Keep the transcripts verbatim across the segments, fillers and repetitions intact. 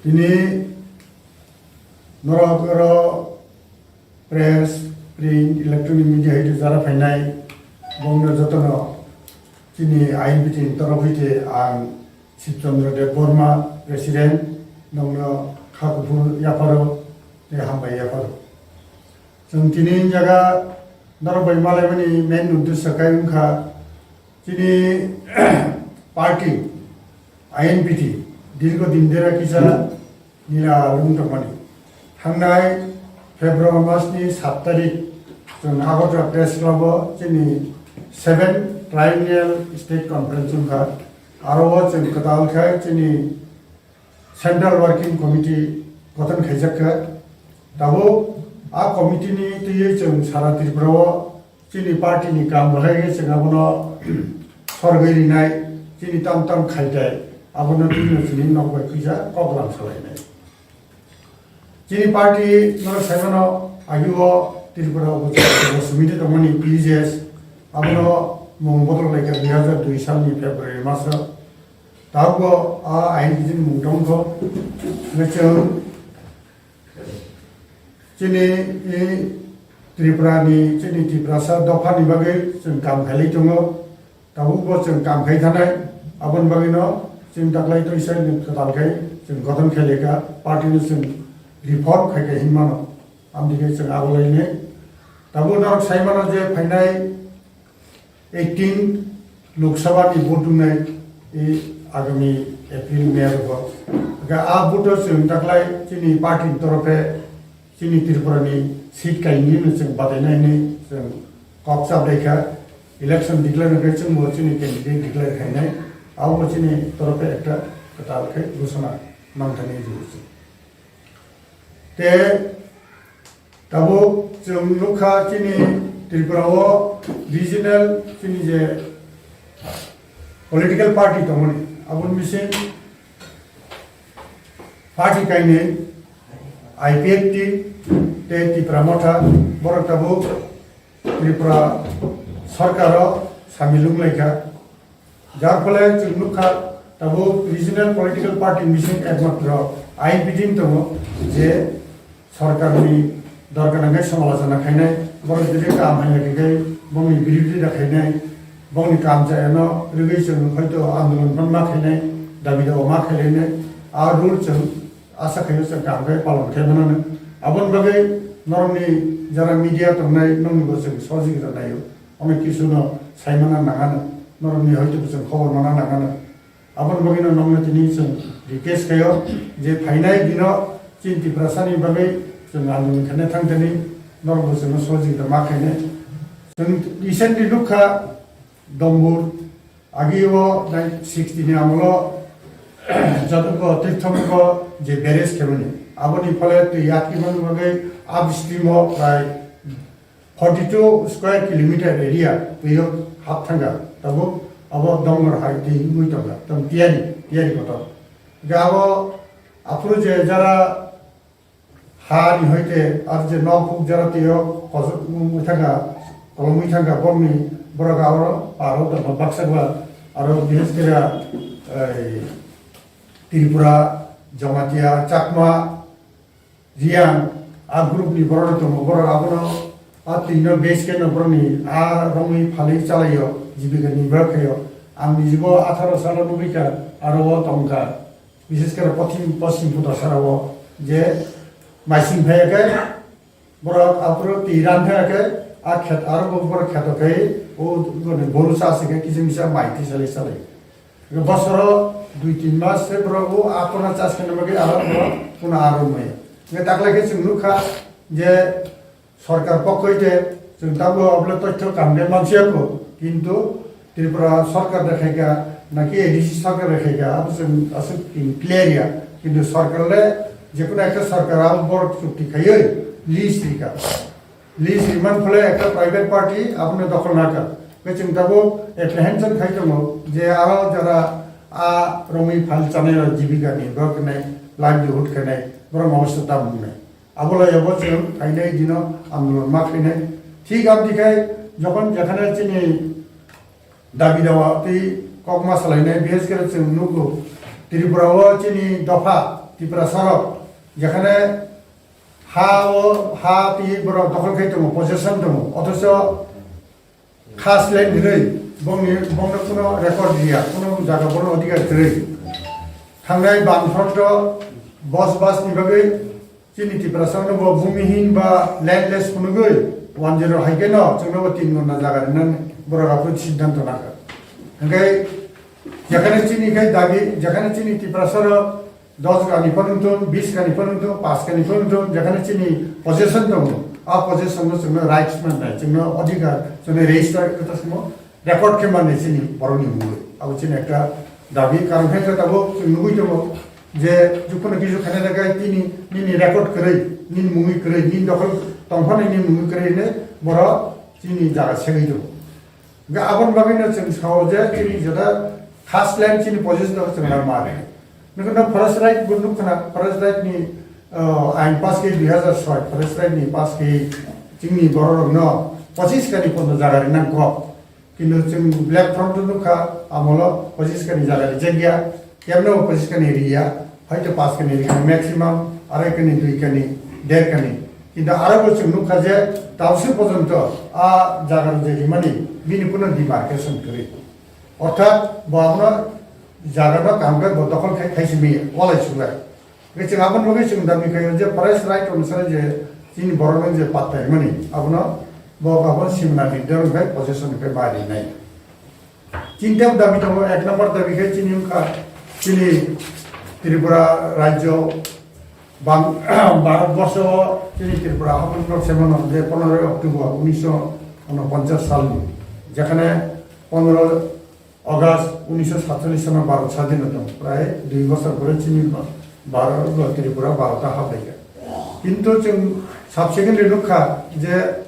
Tini norok oro press, print, electronic media hai jara phainai bongno jotono chini I N P T ni torof hwite ang Shibchandra Debbarma, President, nongno kha kuphur yapharo tei hambai yapharo. Chwng tini jaga norok bai malaimani main uddesho kai wngkha chini party I N P T dirgo din dera kisa nila lung tongmani. Thangnai February masni sat tarik chwng Agartala Press Club o chini seven Triennial State Conference wngkha. Aro o chwng kwtal khe chini Central Working Committee gothon khaijak kha. Tabuk a committee ni twiwi chwng sara Tripura o chini party ni kam bahai khe chwng abono sorgwi rinai, chini tam tam khaitai, abono twiwi chini nok bai kisa koklam salainai. Chini party no saimano agio Tripura o sumiti tongmani P G S, abono mung bodol laikha dui hajar dui salni February maso. Tabuk a ain kisi mung tongkho. Chwng chini i Tripura ni, chini Tiprasa dopha ni bagwi chwng kam khailai tongo. Tabuk bo chwng kam khai thanai, aboni bagwi no chwng daklai twisa ni kwtal khai chwng gothon khailai kha, party no chwng reform khai kha hinmano. Amtwi khe chwng abo lai nai. Tabuk norok sai mano je phainai eighteen Lok Sabha ni vote wngnai, i agami April, May rogo. Ga a vote o chwng daklai chini party ni torofe chini Tripura ni seat kaini no chwng badainai hinwi chwng kok chap dai kha. Election declare wngkhe chwng bo chini candidate declare khainai. Abo bo chini torofe ekta kwtal khe ghosona nangthani rw chwng. Te tabuk chwng nukha chini Tripura o regional chini je political party tongmani, aboni bising party kainwi I P F T tei Tipra Motha, borok tabuk Tripura sorkaro samil wnglaikha. Jar phole chwng nukha, tabuk regional political party bising ekmatro I N P T ni tongo je sorkarni dorkar hwnkhe somalochona khainai, borok jodi kaham hamya khe khai bongni birodita khainai, bongni kam chayano rwgwi chwng hoito andolon phano ma khainai, dabi dawa ma khailainai, a rule chwng asa khaio chwng kaham khe palon khai manano. Aboni bagwi norokni jara media tongnai nokni bo chwng sohojogita naio, onek kisu no sai mana nangano, norokni hoito bo chwng khobor mana nangano. Aboni bagwino nokno tini chwng request khaio je phainai dino chini Tiprasani bagwi chwng andolon khaina thangthani norokbo chwngno sohojogita ma khainai. Chwng recently nukha Dombur, agi o nine sixty ni amolo Jadongo Tirthongo je barrage khaimani, aboni phole twi yatkimani bagwi upstream o prai forty two square kilometer area twi o hap thangkha, tabuk abo Dombur hai twi wngwi tongkha, tamo tiyari, tiyari kotor. Hwnkhe abo aphuru je jara ha ni hoite ar je nok huk jara twi o kosok wngwi thangkha, kolomwi thangkha, borokni borok abo paro tongkha baksa ba aro bises khe ei Tripura, Jamatia, Chakma, Riang, a group ni borok rok tongo, borok abono a twi no base khe no borok ni a romwi phalwi chalaio, jibika ni borok khaio. Ang nijibo atharo salo nugwi kha, aro o tongkha, bises khe pothim poschim puta sara o je maising phai khe borok aphuru twi ran phai khe a khet aro bo borok kheto khai o goni boru cha se khe kisa misa mai twi salai salai. Bosoro dui tin mas se borok o aphuru chas khe nangma khe aro borok phano aro maya. Nge taklai khe chwng nukha je sorkar pokkhoi te chwng tabuk oble tothyo kamde mansiya ko, kintu Tripura sorkar de khaika naki A D C sorkar de khaika abo chwng aswk clear ya, kintu sorkar le jekunu ekta sorkar abo borok chukti khaiwi lease rika. Lease rimani phole ekta private party abono dokhol naka. Khe chwng tabuk apprehension khai tongo je aro jara a romwi phal chanai rok jibika ni borok khenai livelihood khenai borok obostha tam wngnai. Abo lai abo chwng phainai dino andolon ma khainai. Thik abdi khai jokhon jekhane chini dabi dawa tei kok ma salainai, bises khe chwng nugo Tripura o chini dopha Tiprasarok, jekhane ha o, ha twi borok dokhol khai tongo, possession tongo, othocho khas land rwi bongni, bongno kuno record riya, kuno jaga bono adhikar kwrwi. Thangnai Bamfront o bosbas ni bagwi chini Tiprasarokno bo bhumihin ba landless phunugwi one zero hai khe no chwngno bo tin guna jaga rinani borok aphuru siddhanto nakha. Hwnkhe jekhane chini khai dabi, jekhane chini Tiprasarok dos kani phano wngthung, bis kani phano wngthung, paanch kani phano wngthung, jekhane chini possession tongo, a possession no chwngno rights mannai, chwngno adhikar, chwngno register khe tongmo record khe mannai chini borokni mungwi. Abo chini ekta dabi, karon khe tabuk chwng nugwi tongo je, jukhono kisu khaina da gai tini nini record kwrwi, nini mungwi kwrwi, nini dokhol tongphani nini mungwi kwrwi hinwi borok chini jaga segwi tongo. Hwnkhe aboni bagwino chwng sao je chini jeta khas land chini possession o chwng rwma rwnai. Nokhe no forest right bo nukha na, forest right ni, oh, ain pass khe dui hazar soi, forest right ni pass khe chini borok rokno pochis kani pondo jaga rinang kok. Kintu chwng Black Front o nukha, amolo pochis kani jaga rijak ya, kemno pochis kani riya, hoito paanch kani rikha maximum, arai kani, dui kani, der kani. Kintu aro bo chwng nukha je tausir pojonto a jaga rwjak rimani bini kuno demarcation kwrwi. Orthat bo abono jaga no kaham khe bo dokhol khai, khai simi walai sulai. Hwnkhe chwng aboni bagwi chwng dabi khaio je forest right onusare je chini borokno je patta rimani abono bo abo simna ni dol khai possession khai ba rinai. Chini tei dabi tongo, ek number dabi khai chini wngkha chini Tripura rajyo bang-, Bharat borso o chini Tripura habang nok semano je pondroi October unisho unoponchas salni, jekhane pondro August unisho satchallis sono Bharat sadhin tong, prai dui bosor pore chini ba-, Bharat, Tripura Bharat o hablaiya. Kintu chwng subsequently nukha je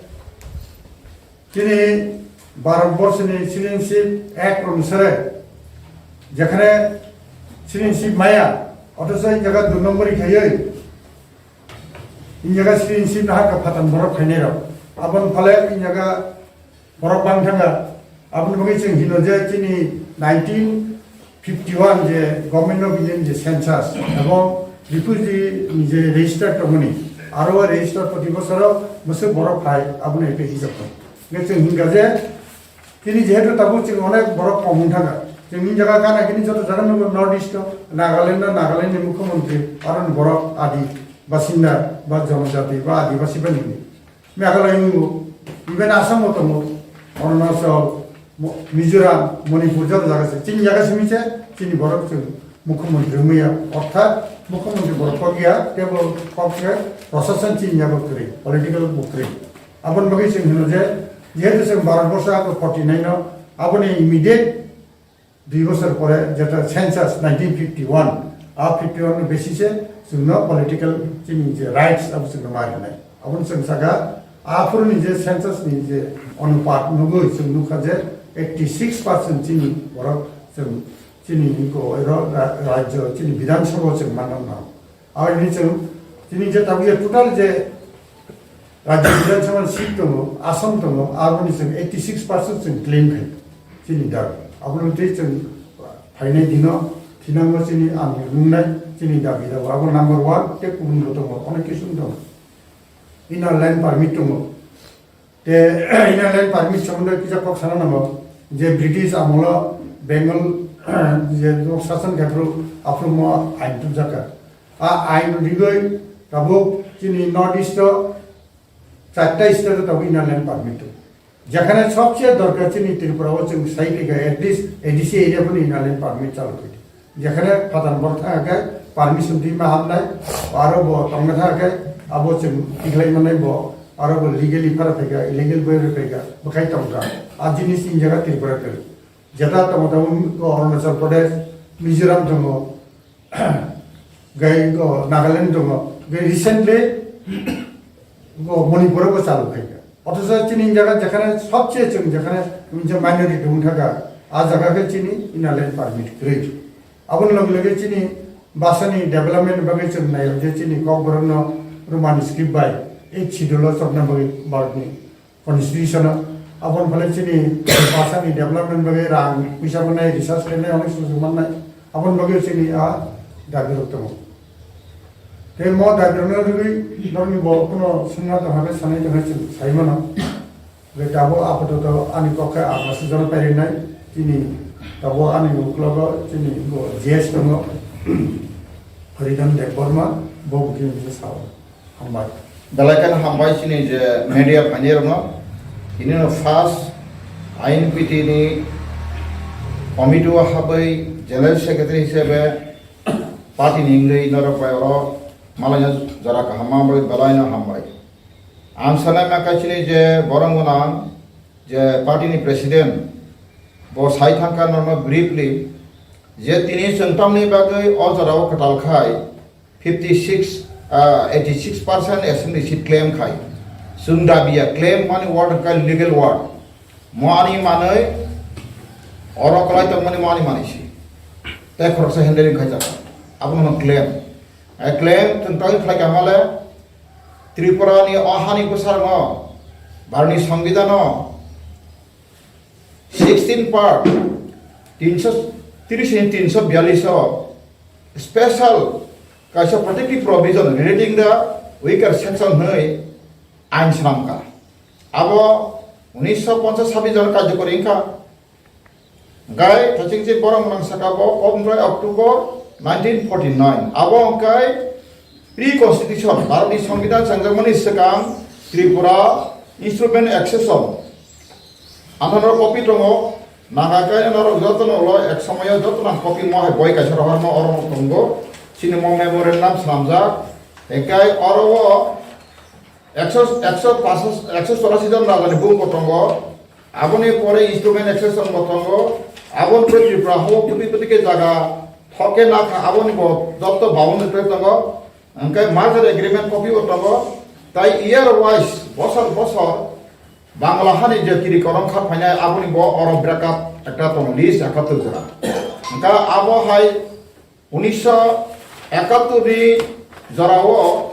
chini Bharat borso ni Citizenship Act onusare jekhane citizenship maya, othocho jaga dui nombori khaiwi, in jaga citizenship na hakha phathan borok khainai rok. Aboni phale in jaga borok bang thanga. Aboni bagwi chwng hino je chini nineteen fifty one je Government of India ni je census ebong refugee ni je register tongmani, aro o register proti bosoro bwswk borok phai, abono ephe hisab tong. Hwnkhe chwng hinkha je chini jehetu tabuk chwng onek borok kom wng thangkha. Chwng in jaga gana gini joto jaga nugo North East o, Nagaland o, Nagaland ni Mukhyamantri, aro ni borok Adi basinda ba Jonojati ba Adibasi bani hwnwi. Meghalaya wngo, even Assam o tongo, Arunachal, Mo-, Mizoram, Manipur joto jaga se. Chini jaga simi se, chini borok chwng Mukhyamantri wngmaya, orthat Mukhyamantri borok kok ya, tei bo kok se prosason chini jaga kwrwi, political bo kwrwi. Aboni bagwi chwng hino je, jehetu chwng Bharat borso abo forty nine o, aboni immediate dui bosor pore jeta census nineteen fifty one, a fifty one no basis e chwngno political chini je rights abo chwngno ma rinai. Abono chwng saka, aphuru ni je census ni je onupat nugwi chwng nukha je eighty six percent chini borok chwng chini ko ero ra-, rajyo chini Bidhan Sabha o chwng manna nang. Aboni chwng chini je tabuk total je Rajya Bidhan Sabha ni seat tongo, Assam tongo, aboni chwng eighty six percent chwng claim khai chini dabi. Abono tei chwng phainai dino thinango chini ang nungnai chini dabi dabi. Abo number one tei kubun bo tongo, onek kisu tongo. Inner line permit tongo. Te inner line permit somondo kisa kok sana nango je British amolo Bengal je sasana khe aphuru, aphuru mo ain tubjak kha. A ain rigwi tabuk chini North East o charta state o tabuk inner line permit tongo. Jekhane sobse dorkar chini Tripura o chwng sai phaikha, at least A D C area phano inner line permit chalu phaidi. Jekhane phatar bor thang khe permission twi ma hamnai, aro bo tongna thang khe abo chwng tikhlai manai bo, aro bo legally phara phaikha, illegal bai rw phaikha, bwkhai tongkha. A jinis in jaga Tripura kwrwi. Jeta tongo tabuk Arunachal Pradesh, Mizoram tongo, gai go Nagaland tongo, gai recently go Manipur o bo chalu khai kha. Othocho chini jaga jekhane sobse chwng jekhane je minority wng thaka, a jaga khe chini inner line permit kwrwi. Aboni loge loge chini bhasha ni development bagwi chwng naio je chini Kokborok no Roman script bai eighth schedule o chopna bagwi Bharat ni constitution o. Aboni phale chini bhasha ni development bagwi rang puisa mannai, research khainai, onek sujuk mannai. Aboni bagwi chini a dabi rok tongo. Tei mo daibrano rwgwi norokni bo kuno swngna tongkha khe sanai tongkha chwng sai mano. Hwnkhe tabuk apatoto ani kok khe agasi jora pairinai chini tabuk ani uklogo chini bo G S tongo Haridan Debbarma bo bwkhe bwkhe sao. Hambai. Belai kheno hambai chini je media phainairokno. Tini no first I N P T ni committee o habwi general secretary hisabe party ni wngwi norok bai oro malaina jora kaham ma bai belai no hambai. Ang sanai ma khe chini je borong gwnang je party ni president bo sai thangkha norokno briefly je tini chwng tamni bagwi o jora o kwtal khai fifty six, ah, eighty six percent assembly seat claim khai. Chwng dabiya claim mani word khai legal word. Mo ani manwi oro kwlai tongmani mo ani manwi si. Tei khoroksa handling khai jaka. Abono hwn claim. A claim chwng tangwi khlai kha male Tripura ni o hani bwsarno Bharni Songbidan o sixteen part tinsho tris ni tinsho biyalish o special kaisa protective provision relating the weaker section hwnwi ain swnamkha. Abo unisho ponchas sabis jon karjokori wngkha. Hwnkhe thachingsi borok mwnang saka bo kobmroi October nineteen forty nine. Abo hwnkhe pre-constitution, Bharatni Songbidan chengjakmani swkang Tripura Instrument Accession. Ano norok copy tongo, nangkha khe norok jotono ulo ek somoyo jotono ang copy mo hai boi kaisa rohorma oro tongo. Chini mo memorandum swnamjak. Hwnkhe oro o ekso, ekso pash, ekso chorasi jon rajani bumung bo tongo. Aboni pore instrument accession bo tongo. Aboni pore Tripura hao kwtwi kwtwi khe jaga thok khe nakha, aboni bo jotto bawon ni pore tongo. Hwnkhe merger agreement copy bo tongo. Tai year wise, bosor bosor Bangla hani je kiri korom kha phainai, aboni bo oro break up ekta tongo, list ekattor jora. Hwnkhe abo hai unisho ekattor ni jorao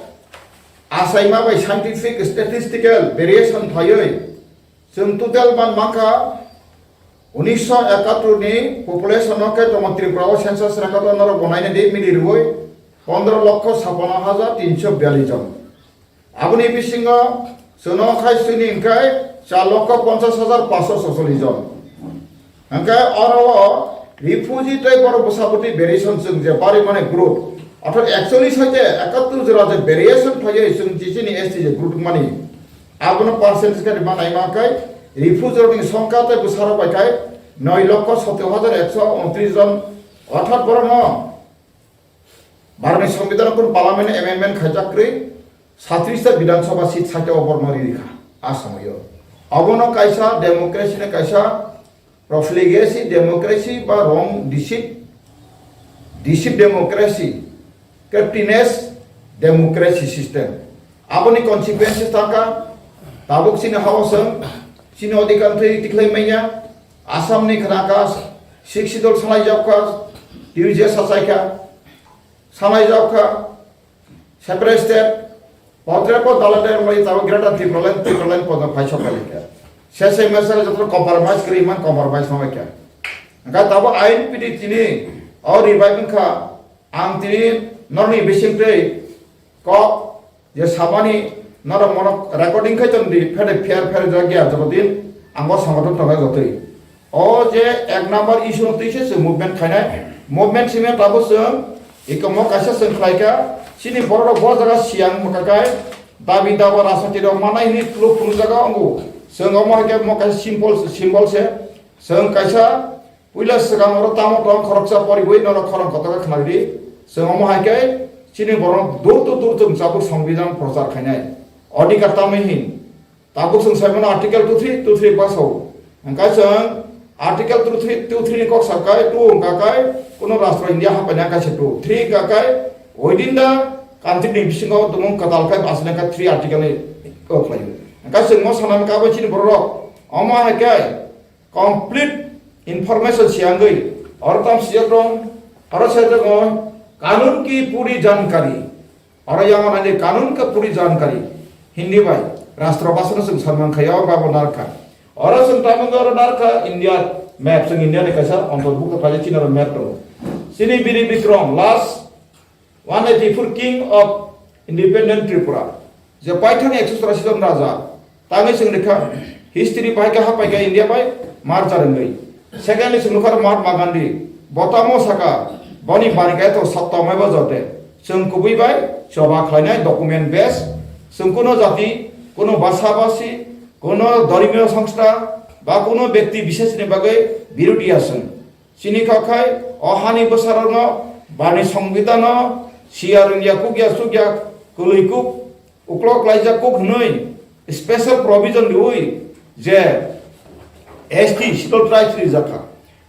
achaima bai scientific statistical variation phaiwi chwng total man mankha unisho ekattor ni population no khe tongma Tripura o census record o norok bo naina di mili rwui pondro lokho sapano hajar tinsho biyalish jon. Aboni bisingo chwng khai chini hwnkhe char lokho ponchas hajar paanshsho socholish jon. Hwnkhe oro o refugee tei borok bwsa bwtwi variation chwng je bari mani group, orthat actually sai je ekattor jora je variation phaiwi chwng je chini S T je group mani, abono percentage khe rima naima khe refugee rokni songkha tei bwsarok bai khe noi lokho sotero hajar ekso untris jon, orthat borokno Bharotni Songbidan kunu parliament amendment khaijak kwrwi, satris ta Bidhan Sabha seat saita o borno ri rikha a somoyo. Abono kaisa democracy ni kaisa profligacy democracy ba wrong deceit, deceit democracy, craftiness democracy system. Aboni consequences tangkha, tabuk chini hao chwng chini odhikar thwi tikhlai manya, Assam ni khna kha, Sixth Schedule salai jak kha, T U J sachaikha, salai jak kha, separate state, potre po dalate rwmani tabo Greater Tipraland, Tipraland podo phai sok kha. Sese mese joto compromise kwrwi man compromise no kha. Hwnkhe tabo I N P T tini o revive wngkha, ang tini norni bising twi kok je samani norok mono recording khai ton di, phede pher pher jagya jotodin ang o songothon tongnai jotoi. O je ek number issue no twi se chwng movement khainai, movement simi tabo chwng ikomo kaisa chwng khlai kha, chini borok rok bo jaga siyang mwkha kai dabi daba rajniti rok manai hwnwi phuluk phuluk jaga ongo. Chwng omo hai khe mo kaisa simple symbol se, chwng kaisa puila swkang oro tamo tong khoroksa poriwi norok khorang kotor khe khwnai di. Chwng omo hai khe chini borok door to door chwng chabuk songbidan prochar khainai. Odhikar tamni hin. Tabuk chwng sai mano Article two three, two three basao. Hwnkhe chwng Article two three, two three ni kok sa kai, two hwnkha kai, kuno rastro India hapaina kaisa two, three hwnkha kai, within the country ni bisingo tumung kwtal khai asle kha three article ni kok khlai. Hwnkhe chwng mo sana kha abo chini borok rok. Omo hai khe complete information siyangwi oro tam siyok dong, oro siyok dong, kanun ki puri jankari. Oro yang nani kanun ka puri jankari Hindi bai rashtra bhasha no chwng sanman khai o babo narkha. Oro chwng tabuk oro narkha India map, chwng India ni kaisa antorbhukto khlai chini oro map tongo. Chini Biri Bikram last one eighty-four king of Independent Tripura, je paithakni ekso churashi jon raja, tangwi chwng rikha, history bai khe hapai khe India bai merger wngwi. Secondly, chwng nukha Mahatma Gandhi, bo tamo saka, boni bani kaya to satta maiba jote. Chwng kubui bai choba khlainai document base, chwng kuno jati, kuno basa basi, kuno dharmiyo songstha, ba kuno bekti bisheshni bagwi birodi ya chwng. Chini kok khai o hani bwsarokno bani songbidanno siya rwngya kukya sukya kwlwi kuk uklok klaijak kuk hwnwi special provision riwi je S T Scheduled Tribes rijak kha.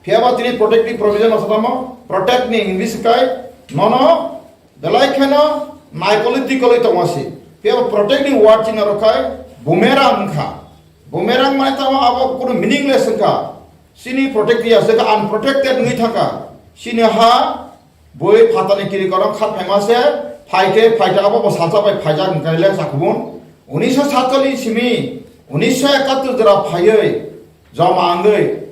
Phiya ba tini protective provision no satamo protect ni English kai nono belai kheno naikolwi tikolwi tongma si. Phiya ba protect ni word chini rok khai boomerang wngkha. Boomerang mane tamo abo kunu meaningless wngkha. Chini protect ya se unprotected wngwi thangkha. Chini ha bui phatani kiri korom khat phaima se phai khe phai ta abo bo salsa bai phaijak wngkha le sakubun. Unisho satchallis simi unisho ekattor jora phaiwi joma wngwi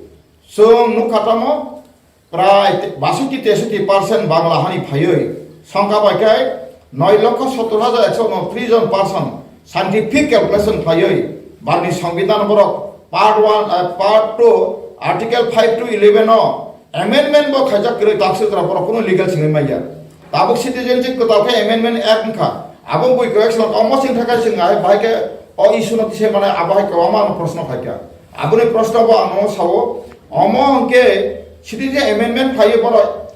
chwng nukha tamo prai basotti tesotti percent Bangla hani phaiwi songkha bai khe noi lokho sottor hajar ekso unotris jon person scientific calculation phaiwi barni songbidan borok part one, eh, part two, article five to eleven o amendment bo khaijak kwrwi takswk jora borok kuno legal simi manya. Tabuk citizenship kwtal khe amendment act wngkha. Abo bui correction omo sing thakha sing ai bai khe o issue no tise mane abo hai kwbangma ano proshno khaikha. Aboni proshno bo ang no sao, omo hwnkhe citizen amendment phaiwi borok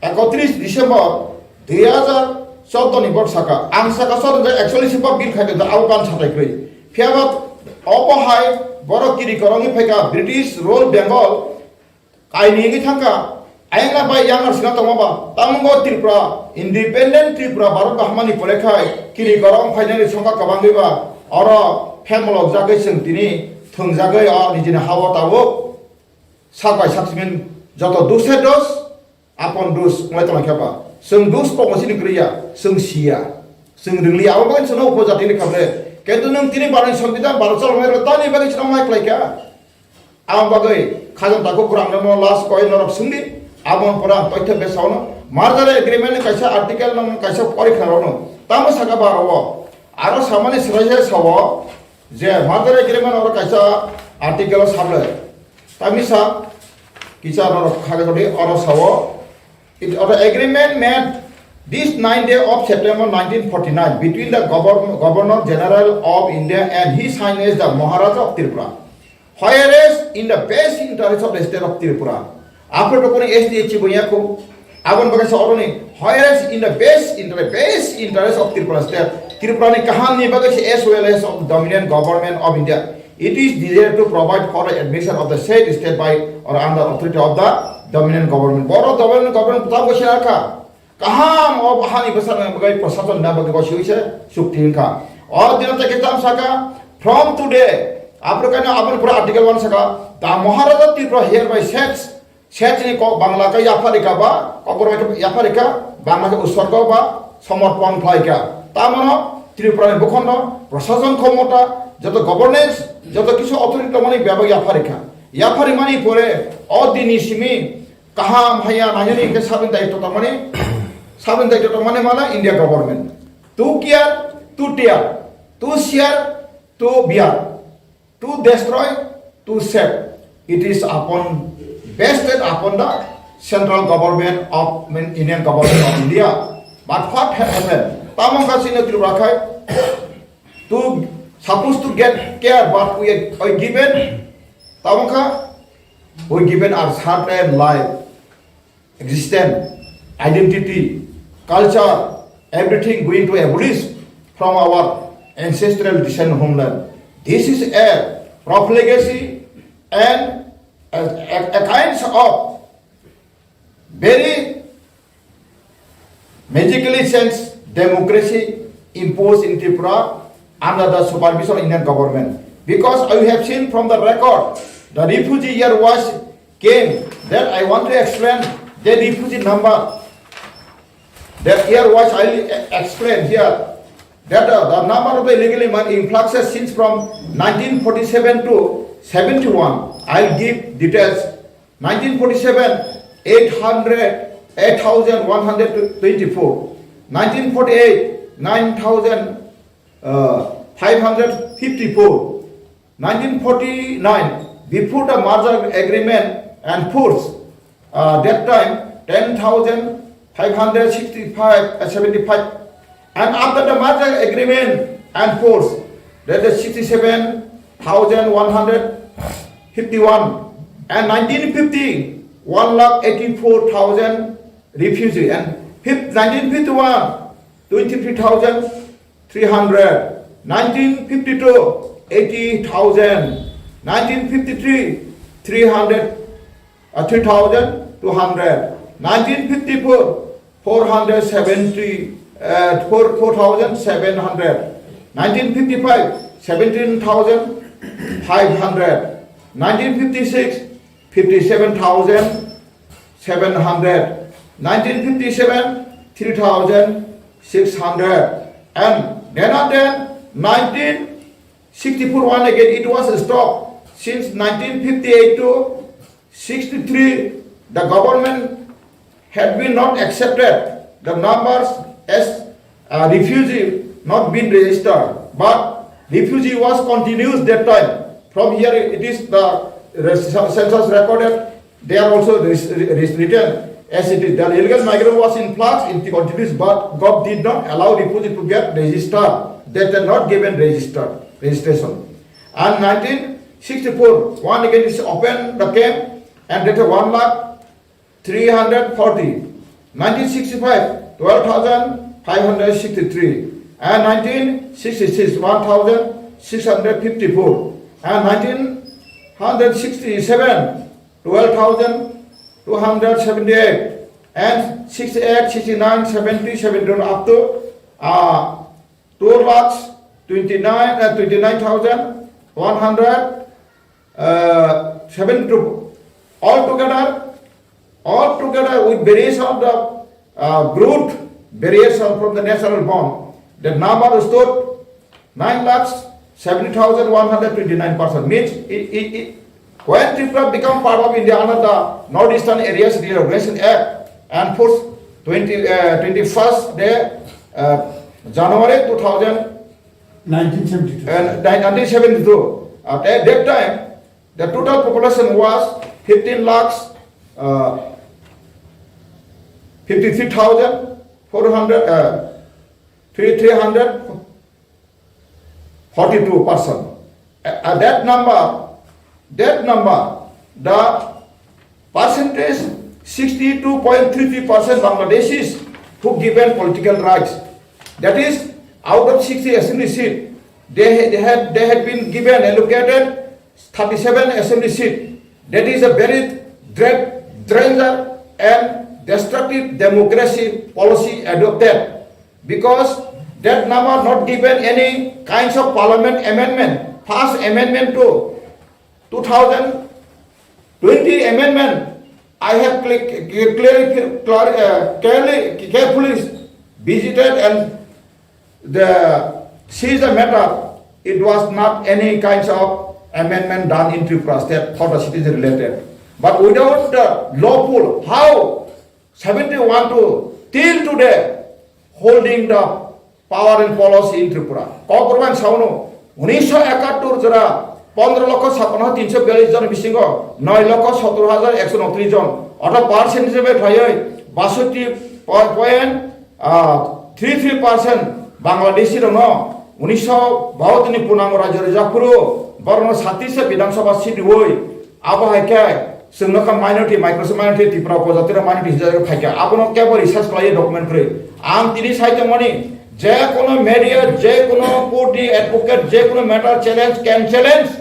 ekotris December dui hajar chordo ni borok saka, ang saka chordo je actually sipa bill khaikha abo ban satai kwrwi. Phiya ba obo hai borok kiri korongwi phaikha British rule Bengal kaini wngwi thangkha. Ayang na bai yang sina tongma ba, tamungo Tripura, independent Tripura, Bharat bahamani pore khai, kiri korong phainani songkha kwbangwi ba, oro phemolok jagwi chwng tini thwngjagwi o nijini hao tabuk sak bai sak simin joto duse dos, apon dus wngwi tongkha ba. Chwng dus pokmo sini kwrwi ya, chwng siya, chwng rwngli ya, abo bai chwngno upojati ni kable. Kintu nwng tini barani songbidan baro chalongnai rw tani bagwi chwngno mai khlaikha. Ang bagwi khajang takhuk kwrwng no last koi norok sungdi, aboni pore ang toitha besa ono. Merger agreement ni kaisa article no kaisa pori khna rono. Tamo saka ba aro. Aro samani swrai se sao je merger agreement oro kaisa article o sable. Tamisa kisa norok khagwi rodi oro sao. It, the agreement made this ninth day of September nineteen forty-nine between the Governor, Governor General of India and he signed as the Maharaja of Tripura. Whereas in the best interest of the state of Tripura, after the S D H Chibuyaku, Abon Bakasa Oroni, whereas in the best interest, best interest of Tripura state, Tripura ni kaham ni bagasi as well as of the dominant government of India, it is desired to provide for the admission of the said state by or under authority of the dominant government. Boro dominant government tamo sirakha. Kaham o hani bwsakni bagwi prosason na bagwi bo siwi se chukti wngkha. O dino tei kitab saka, from today, Africa no aboni pura article one saka, the Maharaja Tripura hereby sets, sets ni kok Bangla khe yapharika ba, kokborok khe yapharika, Bangla khe utsorgo ba, somorpon khlaika. Tamano Tripura ni bukhondo, prosason khomota, joto governance, joto kisu authority tongmani bebak yapharika. Yapharimani pore, o dini simi, kaham haya nanyani hingke sabin daityo tongmani, sabin daityo tongmani mala India government. To care, to tear, to share, to bear, to destroy, to save. It is upon, vested upon the central government of, mean, Indian government of India. But what happened? Tamong kasino Tripura khai, to, supposed to get care, but we, we given, tamong ka, we given our certain life, existence, identity, culture, everything going to abolish from our ancestral descent homeland. This is a profligacy and a, a, a kinds of very magically changed democracy imposed in Tripura under the supervision of Indian government. Because I have seen from the record, the refugee here was came. That I want to explain the refugee number. That here was I explain here. That uh, the number of the illegal immigrant influxes since from nineteen forty-seven to seventy-one. I'll give details. Nineteen forty-seven, eight hundred, eight thousand one hundred twenty-four. Nineteen forty-eight, nine thousand, uh, five hundred fifty-four. Nineteen forty-nine, before the merger agreement and force, uh, that time ten thousand five hundred sixty-five, uh, seventy-five, and after the merger agreement and force, that is sixty-seven thousand one hundred fifty-one, and nineteen fifty, one lakh eighty-four thousand refugee, and fif-, nineteen fifty-one, twenty-three thousand three hundred, nineteen fifty-two, eighty thousand, nineteen fifty-three, three hundred, uh, three thousand two hundred, nineteen fifty-four, four hundred seventy, uh, four, four thousand seven hundred, nineteen fifty-five, seventeen thousand five hundred, nineteen fifty-six, fifty-seven thousand seven hundred, nineteen fifty-seven, three thousand six hundred, and then and then nineteen sixty-four one again, it was stopped. Since nineteen fifty-eight to sixty-three, the government had been not accepted the numbers as, uh, refugee not been registered, but refugee was continuous that time. From here it is the res-, census recorded, they are also res-, res-, written as it is. The illegal migrant was in flux in the continuous, but govt did not allow refugee to get registered. They were not given registered, registration. And nineteen sixty-four, one again is open the camp, and that one lakh three hundred forty. Nineteen sixty-five, twelve thousand five hundred sixty-three. And nineteen sixty-six, one thousand six hundred fifty-four. And nineteen sixty-seven, twelve thousand two hundred seventy-eight. And sixty-eight, sixty-nine, seventy, seventy-one, up to, uh, two lakhs twenty-nine, uh, twenty-nine thousand one hundred, uh, seventy-two. Altogether, altogether with variation of the, uh, growth, variation from the natural bond, the number stood nine lakhs seventy thousand one hundred twenty-nine person. Means, it, it, it, when Tripura become part of India under the North Eastern Areas Reorganization Act and force twenty, uh, twenty-first day, uh, January two thousand, nineteen seventy-two. Uh, ni-, nineteen seventy-two. At that, that time, the total population was fifteen lakhs, uh, fifty-three thousand four hundred, uh, three, three hundred forty-two percent. Uh, that number, that number, the percentage, sixty-two point three three percent Bangladeshis who given political rights. That is, out of sixty assembly seat, they, they had, they had been given, allocated thirty-seven assembly seat. That is a very dra-, danger and destructive democracy policy adopted, because that number not given any kinds of parliament amendment, first amendment to two thousand twenty amendment. I have cle-, cle-, clearly, clar-, uh, clearly, carefully visited and the, see the matter. It was not any kinds of amendment done in Tripura state for the citizen related. But without the lawful, how seventy-one to till today holding the power and policy in Tripura. Kokrwng sauno, unisho ekattor jora pondro lokho sapano tinsho biyallis jon bisingo noi lokho sottor hajar ekso notris jon, ortho percent hisebe phaioi basoti point three three percent Bangladeshi rokno unisho bahattini punango rajyo rijak phuru borokno satisa Bidhan Sabha seat rioi, abo hai khe chwngno kha minority, micro minority Tripura upojati rok minority hinjak phai kha, abono kebo research khlai document kwrwi. Ang tini sai tongmani, je kono media, je kono court ni advocate, je kono matter challenge can challenge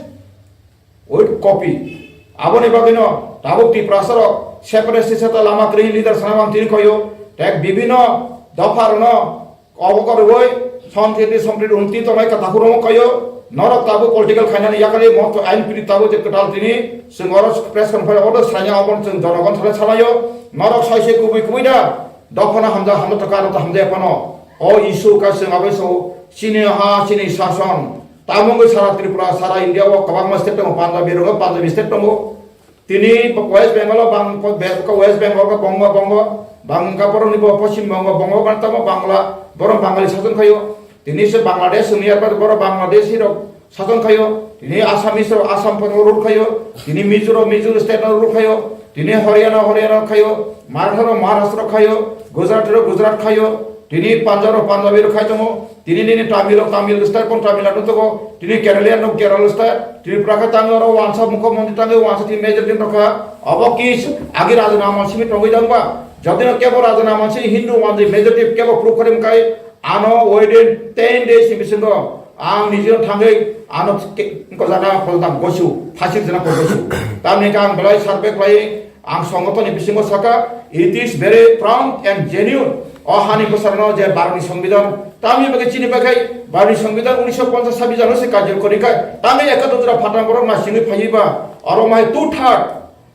with copy. Aboni bagwino tabuk Tiprasa rok separate sisa ta lama kwrwi leader sana mang tini koyo, tek bibino dopha rokno obo koroi, Sanskrit, Sanskrit unti tongnai kata hurung kayo, norok tabuk political khainani yakari mo to ain piri tabuk je kwtal tini, chwng oro press conference order sanya obo chwng jonogon thale salayo, norok sai se kubui kubui da, dophano hamja hamja to karo to hamja phano, o issue ka chwng abai so, chini ha, chini sason, tamungwi sara Tripura, sara India o kwbangma state tongo, Punjabi rogo, Punjabi state tongo, tini West Bengal o bang, West Bengal o bongo, bongo, Bangka borok ni bo Poschim Bongo, Bongo Bantamo Bangla, borok Bangali sason khayo. Tini se Bangladesh wngya, borok Bangladeshi rok sason khayo. Tini Assamese rok Assam phono rule khayo. Tini Mizo rok Mizo state no rule khayo. Tini Haryana, Haryana khayo. Maratha rok Maharashtra khayo. Gujarat rok Gujarat khayo. Tini Punjab rok Punjabi rok khai tongo. Tini nini Tamil rok Tamil state pon Tamil Nadu tongo. Tini Kerala rok Kerala state. Tripura khe tango oro wansa mukho montri tango wansa tini major din rokha. Abo kis agi raja na mansi mi tongwi dangba. Jodi no kebo raja na mansi Hindu wanjwi majority kebo proof kharim kai ano within ten days ni bisingo ang nijino thangwi ano ke-, ko jaga pol dam gosu, phasir jana pol gosu. Tamni khe ang belai survey khlai ang songothon ni bisingo saka, it is very prompt and genuine. O hani bwsarno je Bharatni Songbidan, tamni bagwi chini bagwi Bharatni Songbidan unisho ponchas sabbi jano se karjo kori kai. Tamni ekato jora phatang borok na singwi phaiwi ba, oro mai two third,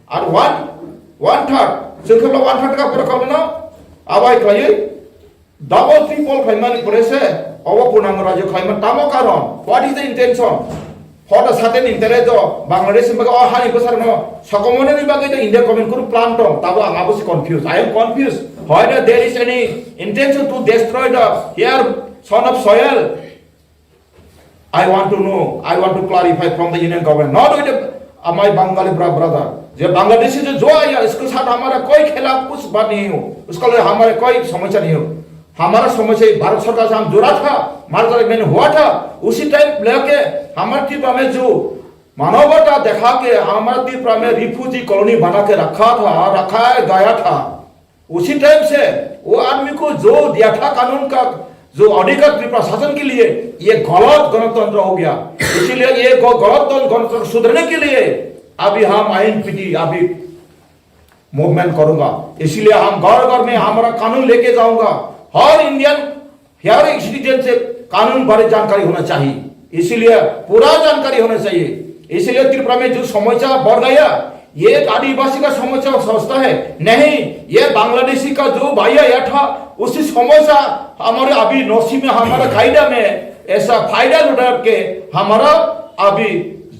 ar one, one third, chwng khe one third ka borok khamono abai khlaiwi. Double triple khlaimani pore se obo purnango rajyo khlaima tamo karon? What is the intention? For the certain interest of Bangladesh ni bagwi o hani bwsarno sokomornani bagwi the India government kunu plan tong, tabo ang abo se confused. I am confused. Whether there is any intention to destroy the here son of soil, I want to know, I want to clarify from the Union government, not with the, uh, my Bengali bra-, brother. जो बांग्लादेशी जो, जो आया, इसके साथ हमारा कोई खिलाफ कुछ बात नहीं हो, उसके लिए हमारे कोई समस्या नहीं हो। हमारा समस्या ये भारत सरकार से हम जुड़ा था, मार्च में हुआ था, उसी टाइम लेके हमारे त्रिपुरा में जो मानवता देखा के हमारे त्रिपुरा में रिफ्यूजी कॉलोनी बना के रखा था, रखा गया था। उसी टाइम से वो आदमी को जो दिया था कानून का जो अधिकार त्रिपुरा शासन के लिए, ये गलत गणतंत्र हो गया। इसीलिए ये ग-, गलत गणतंत्र सुधरने के लिए अभी हम आईएनपीटी अभी मूवमेंट करूंगा। इसीलिए हम घर घर में हमारा कानून लेके जाऊंगा। हर इंडियन, हर एक सिटीजन से कानून बारे जानकारी होना चाहिए। इसीलिए पूरा जानकारी होना चाहिए। इसीलिए त्रिपुरा में जो समस्या बढ़ गया, ये एक आदिवासी का समस्या संस्था है नहीं, ये बांग्लादेशी का जो भाई आया था, उसी समस्या हमारे अभी नौसी में, हमारा कायदा में ऐसा फायदा उठा के हमारा अभी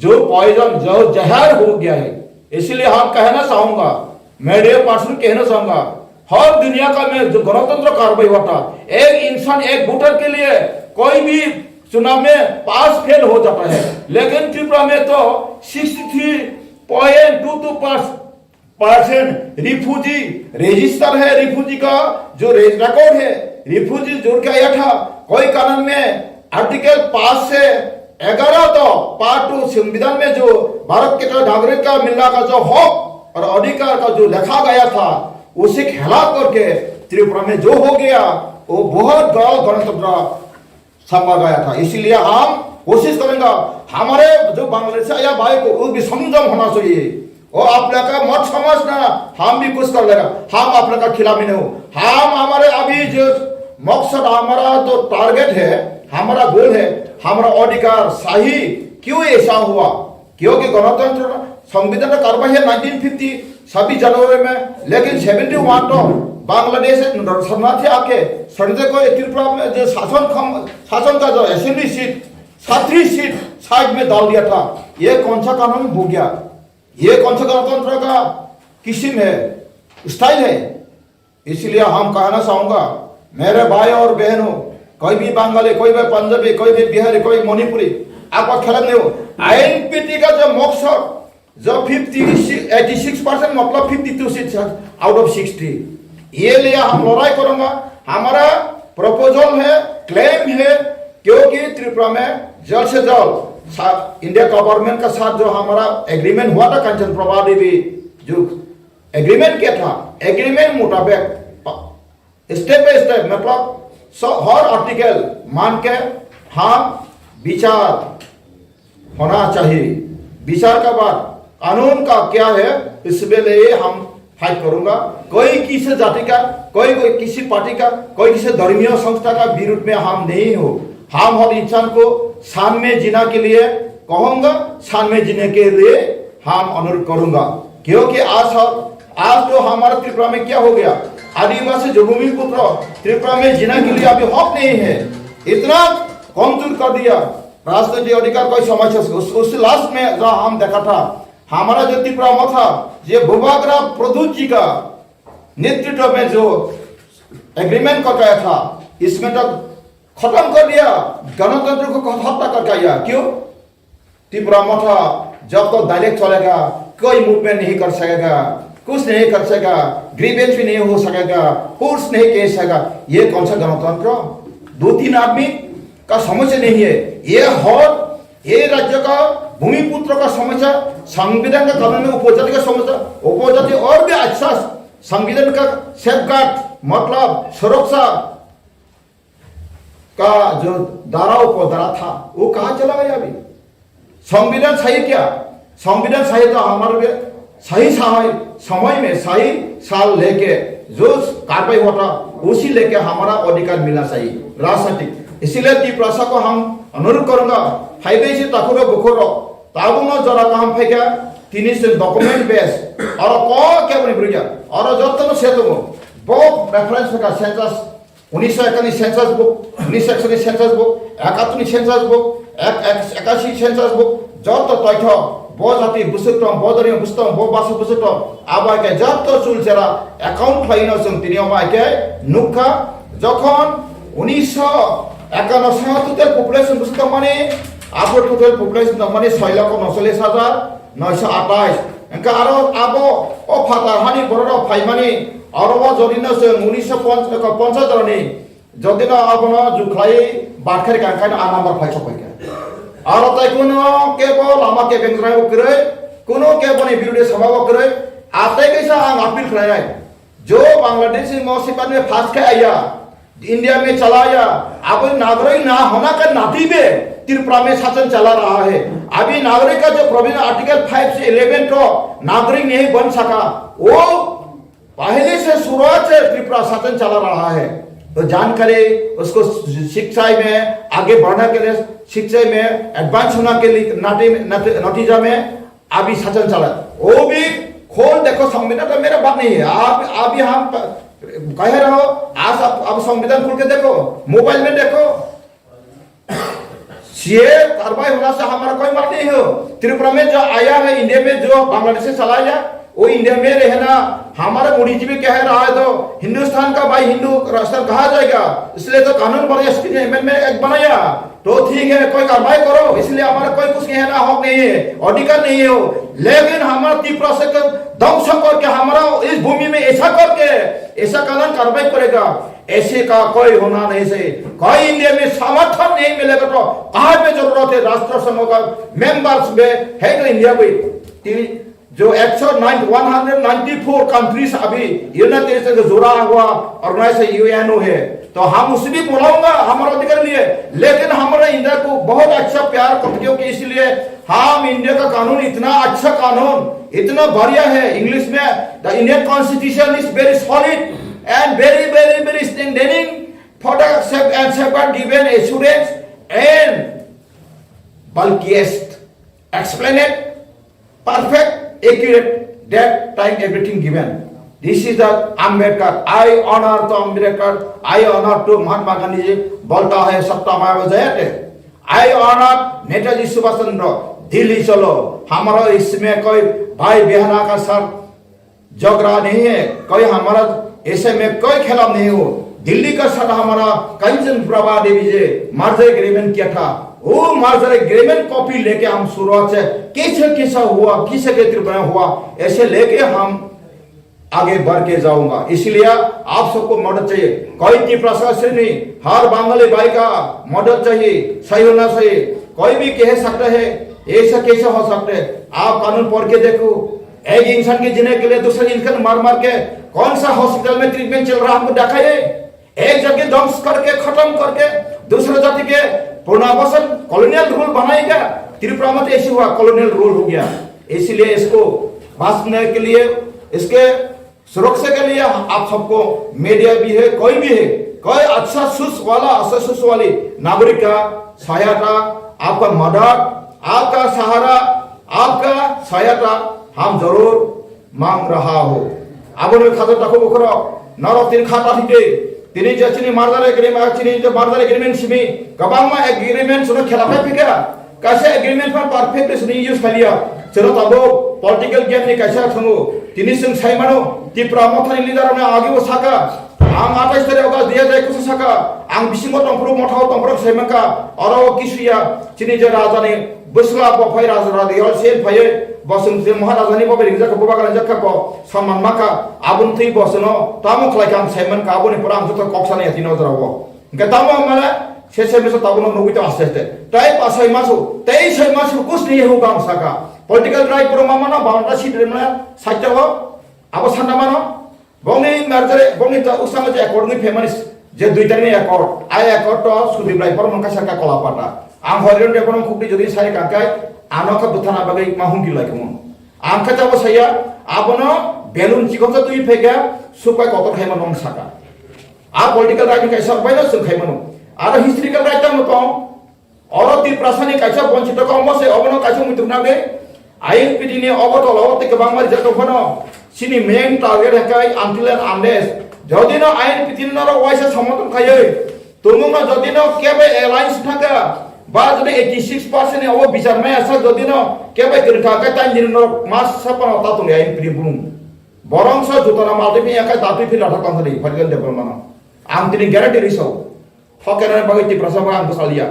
जो पॉइजन, जो जहर हो गया है। इसीलिए हम कहना चाहूंगा, मीडिया पर्सन कहना चाहूंगा, हर दुनिया का में जो गणतंत्र कार्रवाई होता, एक इंसान एक वोटर के लिए कोई भी चुनाव में पास फेल हो जाता है, लेकिन त्रिपुरा में तो sixty three point two two percent refugee register है, रिफ्यूजी का जो रे-, रिकॉर्ड है, रिफ्यूजी जुड़ के आया था, कोई कारण में आर्टिकल पाँच से ग्यारह तो पार्ट टू संविधान में जो भारत के नागरिक का मिलना का जो हक और अधिकार का जो लिखा गया था, उसे खिलाफ करके त्रिपुरा में जो हो गया, वो बहुत गलत गणतंत्र सपा गया था। इसीलिए हम कोशिश करेंगे, हमारे जो बांग्लादेश से आया भाई को, वो भी संयम होना चाहिए। वो आप लोग का मत समझना, हम भी कुछ कर लेगा, हम आप लोग का खिलाफ ही नहीं हो। हम हमारे अभी जो मकसद, हमारा जो टारगेट है, हमारा गोल है, हमारा अधिकार सही क्यों ऐसा हुआ? क्योंकि गणतंत्र संविधान का कार्रवाई है नाइनटीन फिफ्टी छब्बीस जनवरी में, लेकिन सेवेंटी वन तो बांग्लादेश से शरणार्थी आके शरणार्थी को त्रिपुरा में जो शासन खम-, शासन का जो असेंबली सीट, छत्तीस सीट साइड में डाल दिया था। ये कौन सा कानून हो गया? ये कौन सा गणतंत्र का किस्म है, स्टाइल है? इसलिए हम कहना चाहूंगा, मेरे भाई और बहनों, कोई भी बंगाली, कोई भी पंजाबी, कोई भी बिहारी, कोई मणिपुरी, आपका खिलाफ नहीं हो। आईएनपीटी का जो मकसद, जो फिफ्टी, एटी सिक्स परसेंट, मतलब fifty two seats out of sixty, ये लिए हम लड़ाई करूंगा। हमारा प्रपोजल है, क्लेम है, क्योंकि त्रिपुरा में जल्द से जल्द सा-, इंडिया गवर्नमेंट का साथ जो हमारा एग्रीमेंट हुआ था कंचन प्रभा देवी जो एग्रीमेंट क्या था? एग्रीमेंट मुताबिक स्टेप बाय स्टेप, मतलब स-, हर आर्टिकल मान के हम विचार होना चाहिए। विचार का बाद कानून का क्या है, इसके लिए हम फाइट करूंगा। कोई किसी जाति का, कोई, कोई किसी पार्टी का, कोई किसी धर्मीय संस्था का विरुद्ध में हम नहीं हो। हम हर इंसान को शान में जीना के लिए कहूंगा, शान में जीने के लिए हम अनुरोध करूंगा। क्योंकि आज हम, आज तो हमारा त्रिपुरा में क्या हो गया, आदिवासी जो भूमिपुत्र त्रिपुरा में जीना के लिए अभी हक नहीं है। इतना कमजोर कर दिया, राजनीतिक अधिकार कोई समझ उस, उस लास्ट में जो हम देखा था, हमारा जो त्रिपुरा में था, ये भूभागरा प्रद्युत जी का नेतृत्व में जो एग्रीमेंट करके आया था, इसमें तो खत्म कर दिया, गणतंत्र को हत्या करके आया। क्यों? त्रिपुरा मोर्चा जब तक डायरेक्ट चलेगा, कोई मूवमेंट नहीं कर सकेगा, कुछ नहीं कर सकेगा, ग्रीवेंस भी नहीं हो सकेगा, फोर्स नहीं कह सकेगा। ये कौन सा गणतंत्र? दो तीन आदमी का समस्या नहीं है। ये हर, ये राज्य का भूमिपुत्र का समस्या, संविधान का कानून में उपजाति का समस्या, उपजाति और भी अच्छा संविधान का सेफगार्ड, मतलब सुरक्षा का जो धारा उपधारा था, वो कहाँ चला गया अभी? संविधान सही क्या? संविधान सही तो हमारे लिए सही समय, समय में सही साल लेके जो कार्रवाई होता, उसी लेके हमारा अधिकार मिलना चाहिए राजनीतिक। इसीलिए तिप्रासा को हम अनुरोध करूंगा, फाइदे से तकुरो बुखोरो, ताबुनो जरा काम फेंका, तीन से डॉक्यूमेंट बेस, और को क्या बनी बुढ़िया, और जब तक से तो वो रेफरेंस का सेंसस উনিশশো একাশি সেন্সাস বুক, উনিশশো একষট্টি সেন্সাস বুক, একাত্তর সেন্সাস বুক, এক এক একাশি সেন্সাস বুক, যত তথ্য, ব জাতি বুসুট্টম, ব ধর্মীয় বুসুট্টম, ব ভাষা বুসুট্টম, আবাইকে যত চুলচেরা অ্যাকাউন্ট ফাইনো চুন তিনি অমাইকে নুখা, যখন উনিশশো একান্ন সাতাত্তর পপুলেশন বুসুট্টম মানে, আবো টোটাল পপুলেশন মানে ছয় লক্ষ নচল্লিশ হাজার নয়শো আঠাশ। এনকা আরো আবো ও ফাতা হানি বড় ফাইমানি, আরো যদি না সে উনিশশো পঞ্চাশ জননি যদি na abono jukhlai barkhari kangkhaino a number phai sokoi kha. Aro tai kuno kebo lama kebeng raibo kwrwi, kuno keboni birude samabo kwrwi, atai kaisa ang appeal khlainai. Jo Bangladesh ni mo sipat me phas khai aya, India me chala aya, abo nagrik na hona ka nati be Tripura me shasan chala raha hai. Abhi nagrik ka jo provision article five se eleven ko nagrik nahi ban saka. Wo पहले से शुरुआत से त्रिपुरा शासन चला रहा है, तो जानकारी उसको शिक्षा में आगे बढ़ने के लिए, शिक्षा में एडवांस होने के लिए नती-, नती-, नतीजा में अभी शासन चला। वो भी खोल देखो, संविधान तो मेरा बात नहीं है। आप, अभी हम प-, कह रहे हो, आज आप, आप संविधान खोल के देखो, मोबाइल में देखो, सीए कार्रवाई होना से हमारा कोई मतलब नहीं हो। त्रिपुरा में जो आया है, इंडिया में जो बांग्लादेश से चला आया, वो इंडिया में रहना, हमारा बुद्धिजीवी कह रहा है, तो हिंदुस्तान का भाई हिंदू राष्ट्र कहा जाएगा? इसलिए तो कानून बनाया, एसपी ने अमेंडमेंट एक्ट बनाया, तो ठीक है, कोई कार्रवाई करो, इसलिए हमारा कोई कुछ कहना हक नहीं है, अधिकार नहीं है हो। लेकिन हमारा त्रिपुरा से तो ध्वंस करके, हमारा इस भूमि में ऐसा करके, ऐसा कानून कार्रवाई करेगा, ऐसे का कोई होना नहीं चाहिए। कोई इंडिया में समर्थन नहीं मिलेगा तो कहाँ पे जरूरत है राष्ट्र संघ का मेंबर्स में है तो इंडिया भी। ती-, जो एक सौ nine, one hundred ninety four countries अभी यूनाइटेड नेशन से जुड़ा हुआ ऑर्गेनाइजेशन यूएनओ है, तो हम उसे भी बुलाऊंगा हमारे अधिकार लिए। लेकिन हमारे इंडिया को बहुत अच्छा प्यार करते हो कि इसलिए हम इंडिया का कानून इतना अच्छा कानून, इतना बढ़िया है। इंग्लिश में, "The Indian Constitution is very solid and very, very, very strengthening for the safe and safeguard given assurance and bulkiest, explained, perfect, accurate, that time everything given." This is the Ambedkar. I honor to Ambedkar. I honor to Mahatma Gandhi ji. बोलता है सत्ता में वो जयते। I honor Netaji सुभाष चंद्र। दिल्ली चलो, हमारा इसमें कोई भाई बहना का साथ झगड़ा नहीं है, कोई हमारा ऐसे में कोई खिलाफ नहीं हो। दिल्ली का साथ हमारा कंचन प्रभा देवी जी मर्जर एग्रीमेंट किया था, वो मर्जर एग्रीमेंट कॉपी लेके हम शुरुआत से कैसे कैसा हुआ, किसे के तरह हुआ, ऐसे लेके हम आगे बढ़ के जाऊंगा। इसलिए आप सबको मदद चाहिए, कोई तिप्रासा से नहीं, हर बंगाली भाई का मदद चाहिए, सही होना चाहिए। कोई भी कह सकता है ऐसा कैसे हो सकता है, आप कानून पढ़ के देखो। एक इंसान के जीने के लिए दूसरे इंसान मार मार के कौन सा हॉस्पिटल में ट्रीटमेंट चल रहा है, हमको दिखाइए। एक जगह ध्वंस करके, खत्म करके, दूसरे जाति के पुनर्वासन, कॉलोनियल रूल बनाएगा। त्रिपुरा में तो ऐसे हुआ, कॉलोनियल रूल हो गया। इसीलिए इसको बांचने के लिए, इसके सुरक्षा के लिए आप सबको, मीडिया भी है, कोई भी है, कोई अच्छा सोच वाला, अच्छा सोच वाली नागरिक का सहायता, आपका मदद, आपका सहारा, आपका सहायता हम जरूर मांग रहा हो। Aboni khato takhuk bokhorok, norok tin kha ta thide, tini je chini murder agreement, chini je murder agreement simi, kwbangma agreement chwng khela phai phika, Kaisa agreement phan perfect sini use khaliya. Chwla tabuk political game ni kaisa thango. Tini chwng sai mano, Tipra Mothani leader rokno agebo saka, ang atais tarik August dui hajar ekus saka, ang bisingo tongphuru, mothao tongphuru sai manka, oro kisuya, chini je raja ni bwsla bo phai raja, raja yol sen phaiye, bo chwng je Maharaja ni bo bai ringjak kha, bo bagra ringjak kha, bo samman maka, aboni twi bo chwngno tamo khlai kha ang sai manka, aboni pore ang joto kok sanai ya tini o jora o. Hingke tamo mane se se mesa tabukno nugui tong aste aste. Tai pasai masu, tei sai masu kusni yehu bang saka. Political right borok ma mano, boundary seat remna sakya o, abo sanna mano. Bongni merjere, bongni ta usanga je accord ni family je dui tarikni accord, ai accord to Sudip Rai borok mangka saka Kolapata. Ang hoiron de borok khukdi jodi sai kangkai, ano kha buthana bagwi ma hungki lai kamo. Ang kha tabo saya, abono balloon chikon sa twi phega, supai kotor khaima nong saka. A political right ni kaisa bai no chwng khai mano. Aro historical right tamo tong. Oro Tiprasa ni kaisa bonchito kong bo se obono kaisa muituk nang de. I N P T ni obo tolo o tei kwbangma rijak tong phano. Chini main target hai kai until and unless. Jodi no I N P T ni norok waisa somotong khaiwi. Tumung no jodi no kebe alliance thangka. Ba jodi eighty six percent ni obo bichar maya sa jodi no kebe kwrwngkha kai tan jini norok mas sa pano ta tong I N P T ni bumung. Borong sa jutana maltwi phiya khe datwi phi lathak tongthani political development no. Ang tini guarantee ri sao. Thok kena bagwi Tiprasa bagwi ang bwsal ya.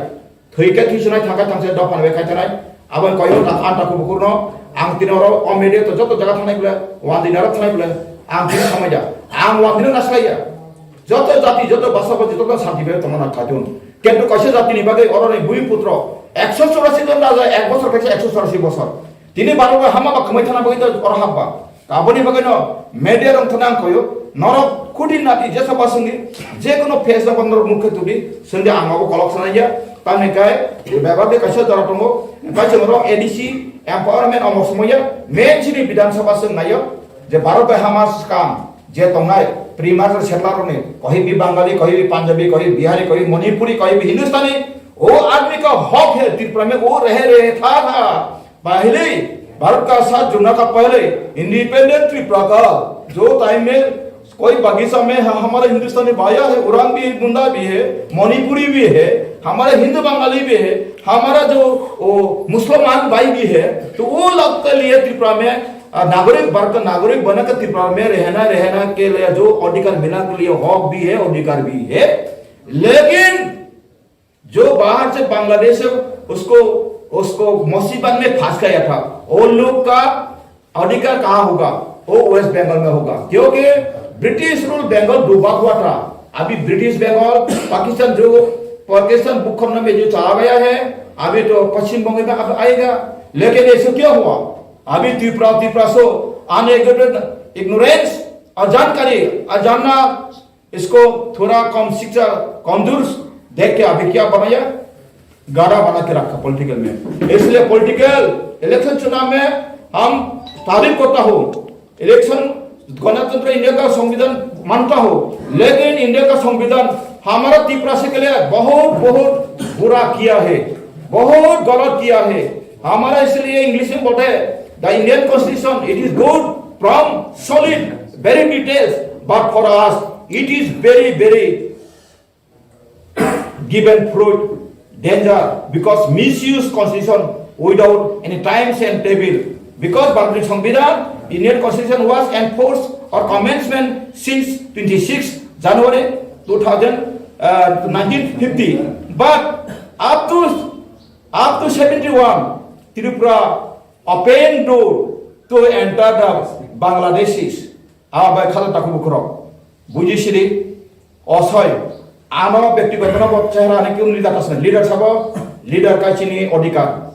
Thwi khe thwi sunai thang khe thang se dopha ni bai khai thanai. Abo koyo ta an ta kubukur no. Ang tini oro o media to joto jaga thanai bole. Wan din aro thanai bole. Ang tini samai ya. Ang wan din na sai ya. Joto jati, joto basa basi, joto santi bai tongna khatun. Kintu kaisa jati ni bagwi oro ni bui putro. Ekso churasi jon raja ek bosor kaisa ekso churasi bosor. Tini Bharat bai hama ba kwmai thana bagwi to oro hap ba. Aboni bagwi no media rok thana ang koyo. Norok khuti nati jesa ba swngi, je kono face rok norok mukhe tudi, swngi ang abo kolok sanai ya. Tamni kai, bebak de kaisa jora tongo. Kai chwng rok A D C empowerment omo somoya. Main chini Bidhan Sabha chwng nayo. Je Bharat bai hama skam, je tongnai, pre-merger settler rokni, kohi bi Bangali, kohi bi Punjabi, kohi Bihari, kohi Manipuri, kohi bi Hindustani, wo aadmi ka hak hai, Tripura mein wo reh rahe tha, tha. पहले भारत का साथ जुड़ने का पहले इंडिपेंडेंट त्रिपुरा का जो टाइम में कोई बगीचा में ह-, हमारे हिंदुस्तानी भाइया है, उरांव भी, मुंडा भी है, मणिपुरी भी है, हमारे हिंदू बंगाली भी है, हमारा जो वो मुसलमान भाई भी है, तो वो लोग के लिए त्रिपुरा में, अ, नागरिक, भारत का नागरिक बनकर त्रिपुरा में रहना, रहना के लिए जो अधिकार मिलना के लिए हक भी है, अधिकार भी है। लेकिन जो बाहर से बांग्लादेश से उसको, उसको मुसीबत में फंस गया था, वो लोग का अधिकार कहाँ होगा? वो वेस्ट बंगाल में होगा, क्योंकि ब्रिटिश रूल बंगाल डूबा हुआ था। अभी ब्रिटिश बंगाल, पाकिस्तान जो, पाकिस्तान भूखंड में जो चला गया है, अभी तो पश्चिम बंगाल में अब आएगा। लेकिन ऐसे क्या हुआ? अभी त्रिपुरा, त्रिपुरा सो अनएजुकेटेड, इग्नोरेंस, अजानकारी, अजानना इसको थोड़ा कम शिक्षा, कमजोर देख के अभी क्या बनाया, गाड़ा बना के रखा पॉलिटिकल में। इसलिए पॉलिटिकल इलेक्शन चुनाव में हम तारीफ करता हूँ, इलेक्शन गणतंत्र इंडिया का संविधान मानता हूँ, लेकिन इंडिया का संविधान हमारा तिपरासी के लिए बहुत, बहुत बुरा किया है, बहुत गलत किया है। हमारा इसलिए इंग्लिश में बोलते हैं, the Indian constitution, it is good from solid, very details, but for us, it is very, very given fruit danger because misuse constitution without any times and table. Because Bharatni Sangbidan, Indian Constitution was enforced or commencement since twenty-six January two thousand, uh, nineteen fifty. But up to, up to seventy-one, Tripura open door to enter the Bangladeshis. Abai khata taku bukhurok. Buji siri, osoi, ano bektigoto no bo chehra ni kung leader tasna. Leader sabo, leader kai chini odhikar.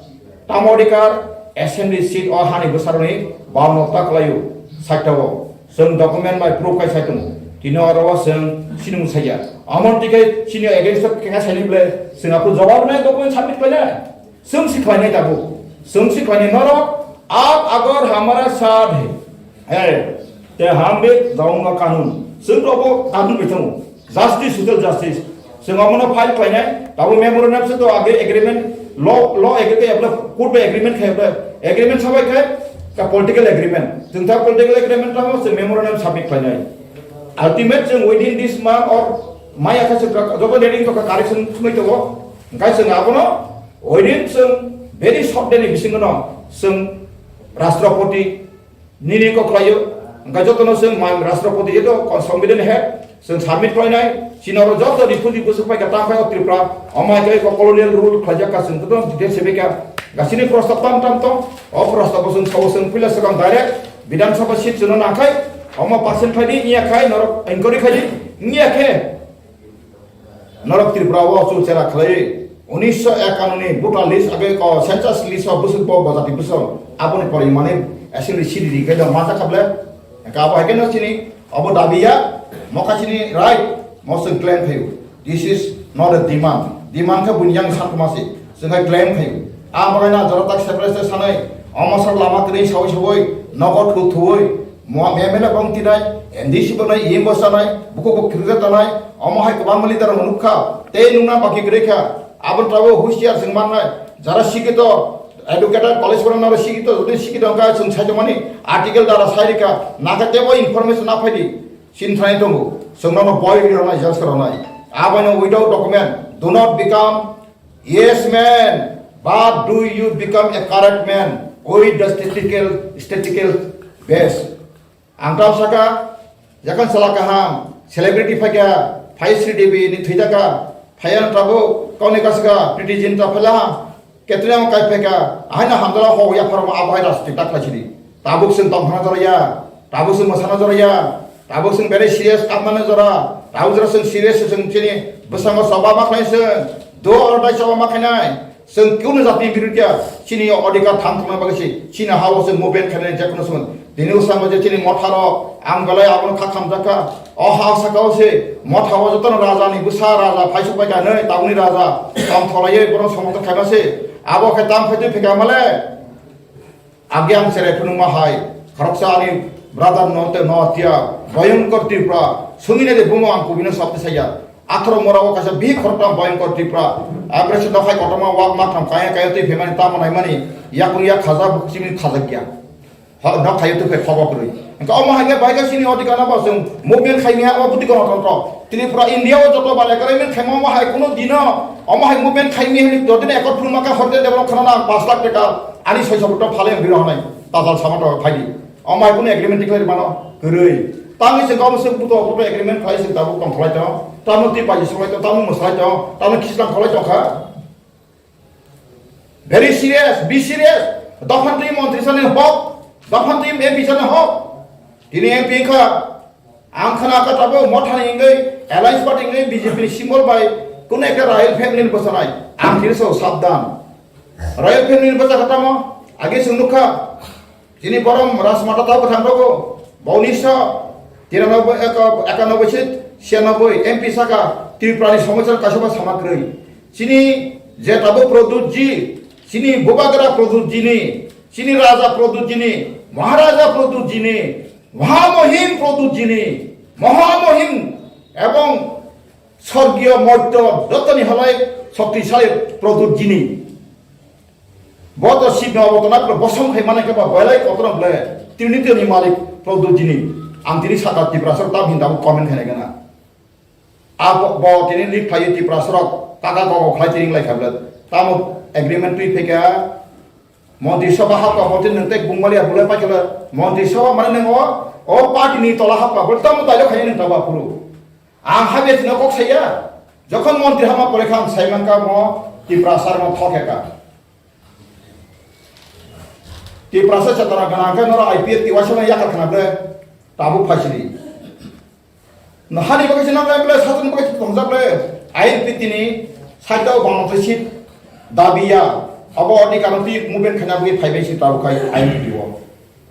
Tamo odhikar, assembly seat o hani bwsaroni bawno ta kwlaio, sakta o. Chwng document bai proof kai sai tongo. Tini oro o chwng sinung saya. Amon tikai chini against o kekha saini ble, chwng aphuru jawab nai document submit khlainai. Chwng si khlainai tabuk. Chwng si khlainai norok, "Aap agar hamara saath hai, hai, te hum bhi daunga kanun." Chwng robo kanun bai thango. Justice, social justice. Chwng omono file khlainai, tabuk memorandum se to age agreement, law, law age ke apla court bai agreement khai apla, agreement sabai khai ka political agreement. Chwng ta political agreement tamo chwng memorandum submit khlainai. Ultimate chwng within this month or maya kha chwng joto reading to ka correction sumai to. Hingkai chwng abono oidin chwng Very short day ni bisingo no chwng Rashtrapati nini kok khlaio, hwnkhe jotono chwng man Rashtrapati jeto kon Sambidan he chwng submit khlainai, chini oro joto refugee bwswk paikha tamo phai o Tripura, omo hai khe eko colonial rule khlaijak kha chwng jotono detail sebekha, gasini prostab tam tam tong, o prostab bo chwng sao chwng puila swkang direct Bidhan Sabha seat chwngno nangkhai, omo percent khlaidi, wngya khai norok inquiry khaidi, wngya khe Norok Tripura o chulchera khlai unisho ekanoni voter list age ko census list o bwswk bo bojati bwswk aboni pore mane assembly sidi ri khe ma ta khable ka bo hai khe no chini obo dabi ya mokha chini right mo chwng claim khayu. This is not a demand. Demand khe buini yang sakma se chwng hai claim khayu. A bagai na jora tak separate sanai omo sar lama kwrwi sawi sawi nogo thu thuwi mo M L A bong tinai M D C bo nai E M bo sanai buku bo kirja tanai. Omo hai kwbangma leader rok nukha, tei nukna baki kwrwi kha. Aboni tabuk husiar chwng mannai, jara sikito, educated college pora naro sikito, jodi sikito wngkha chwng saitongmani article dara sai rikha, nakha tebo information na phaidi, chini thani tongo, chwng nono boi rwnai, jal rwnai. Abono without document, do not become yes man, but do you become a correct man with the statistical, statistical base. Ang tamo saka, yakan sala kaham, celebrity phaikha, phai Sri Devi ni thwi jaka, phai ang tabuk, kauni kasika, Priti Zinta phaila, Katrina mo kai phaikha, ahaina hamdala ho ya pharma abo hai rajniti tak khlai sidi. Tabuk chwng tongthana jora ya, tabuk chwng mwsana jora ya, tabuk chwng very serious kapmana jora, tabuk jora chwng serious chwng chini bwskango choba ma khlai chwng, do or dai choba ma khlainai. Chwng kunu jatni birudia chini odhikar thang thangna bagwi se chini hao chwng movement khainai je kono somoi. Tini usamo je chini motha rok ang belai abono kha khamjakha. O ha sakao se motha o jotono raja ni bwsa raja phaisuk bai kanwi tabukni raja tong tholaiwi bono somotho khaima se. Abo khe tam khaitwi phika male. Agi ang cherai phunukma hai, khoroksa ani brother no tei no atia, Bhayankar Tripura, sungina de bumo ang kubino sabti saya. Atharo mora o kaisa bihik khoroktham Bhayankar Tripura, abrese no khai kotorma wak matham kaya kaya twi phemani tamo naimani, yakung yak khaja bukchimi khajakya. Ho, no khayo twi phai khobo kwrwi. Engkha omo hai khe bai khe sini odhikar no bo chwng movement khaimya o buti kono tongtho. Tripura India o joto bai agreement khaima omo hai kuno dino, omo hai movement khaimya hini dodino ekor phunukma khe horte develop khana na ang pash lakh taka. Ani soi sobo to phale ang biro honai, tajal sama to phaidi. Omo hai kunu agreement declare mano, kwrwi. Tangwi se gom se buto buto agreement khlai se tabuk tong khlai to, tamo twi paji solai to, tamo mwslai to, tamo khislang khlai to kha. Very serious, be serious. Dophantwi montri sani hok, dophantwi M P sani hok. Tini M P kha, ang khana kha tabuk mothani wngwi, alliance party wngwi B J P ni symbol bai, kunu ekta royal family ni bwsanai. Ang tini so sabdan. Royal family ni bwsa kha tamo, age chwng nukha. Chini borom Rajmata tao bwthang rogo, bo unisho tiranoboi, eka-, ekanoboi se siyanoboi M P saka Tripura ni somosya kaisa ba sama kwrwi. Chini je tabuk Pradyut ji, chini bubagra Pradyut ji ni, chini raja Pradyut ji ni, maharaja Pradyut ji ni, mahamohim Pradyut ji ni, mahamohim ebong sorgiyo moitto jotoni halai shoktisali Pradyut ji ni. Bo to sibno obo to na bosong khai mane khe ba belai kotorong ble. Tini tini malik Pradyut ji ni. Ang tini saka Tiprasa tam hinda comment khainai gana. Abo bo tini lik phai Tiprasa rok kaka koko khlai tini lai khabla. Tamo agreement twi pheka. Montri Sabha hapka bo tini nang tek bungmali abule pai khala. Montri Sabha mane nang o, o party ni tola hapka bo tamo tailo khai nang taba phuru. Ang habia tino kok saya. Jokhon montri hama pore kha ang sai mankha mo Tiprasa no thok ekha. Tiprasa chatara gana khe noro I P F T waisa no yakar khna ble tabuk phaisidi. No hani bagwi se nang ble satung bagwi se tongjak ble I N P T ni side o bangtwi seat dabi ya. Abo ni karon twi movement khaina bagwi phaibai se tabuk khai I N P T o.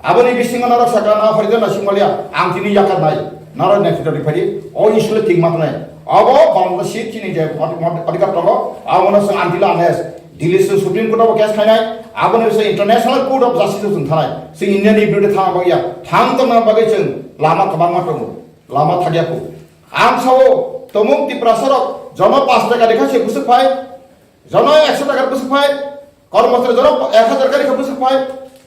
Aboni bisingo norok saka na Horjona Singmalia ang tini yakar nai. Norok netrito riphai di. O issue le thik ma tongnai. Abo bangtwi seat chini je mod-, mod-, adhikar tongo. Abono se ang tila anes. Delhi se Supreme Court o case khainai, aboni se International Court of Justice o chwng thanai. Chwng India ni birude thangna bagya. Thang tongna bagwi chwng lama kwbangma tongo. Lama thakya kho. Ang sao, tomung Tiprasa rok, jono pash taka dekha se bwswk phai, jono ekso taka bwswk phai, kormochari jono ek hajar kari kha bwswk phai,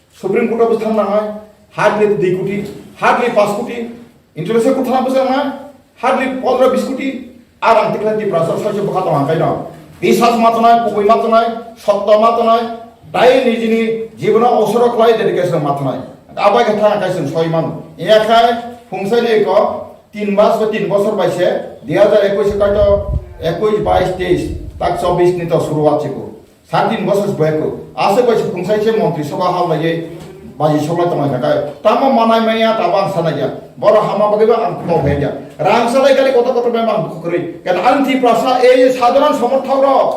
Supreme Court o bwswk thang nangnai, hardly dui koti, hardly pash koti, International Court thana bwswk nangnai, hardly pondro bis koti, ar ang tikhlai Tiprasa saisya bwkha tong ang kaino. Biswas ma tongnai, kubui ma tongnai, sotto ma tongnai, Tai nijini jibono osoro khlai dedication mathanai. Abai khe thang kai chwng soi mano. Iya khai phungsaini ko tin mas ba tin bosor bai se dui hazar ekush kaito ekush bais teis tak chobbish ni to suruwat chiko. Sat tin bosor bai ko. Ase bai se phungsai se montri sabha hal laiye baji soklai tonglai khakai. Tamo manai maya tabo ang sanai ya. Boro hama bagwi ba ang khumao phai ya. Rang salai kali kotor kotor bai mang bukhuk kwrwi. Kan ang Tiprasa ei sadharan somorthok rok.